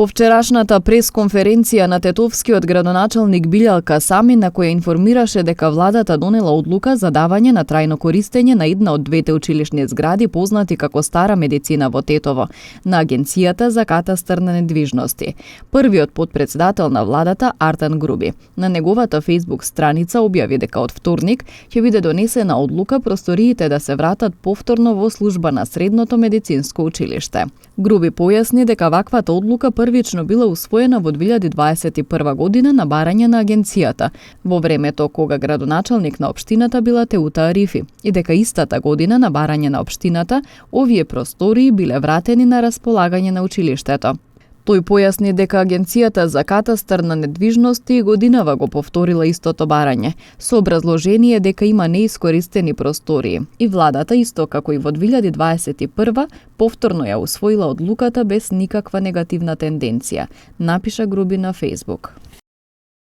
По вчерашната пресконференција на тетовскиот градоначалник Билјал Касами, на која информираше дека владата донела одлука за давање на трајно користење на една од двете училишни згради познати како Стара медицина во Тетово, на Агенцијата за катастар на недвижности. Првиот потпредседател на владата, Артан Груби, на неговата Facebook страница објави дека од вторник ќе биде донесена одлука просториите да се вратат повторно во служба на Средното медицинско училиште. Груби појасни дека ваквата одлука првично била усвоена во 2021 година на барање на агенцијата, во времето кога градоначалник на општината била Теута Арифи, и дека истата година на барање на општината овие простории биле вратени на располагање на училиштето. Тој појасни дека Агенцијата за катастар на недвижности годинава го повторила истото барање, со образложение дека има неискористени простории, и владата, исто како и во 2021, повторно ја усвоила одлуката без никаква негативна тенденција, напиша Груби на Facebook.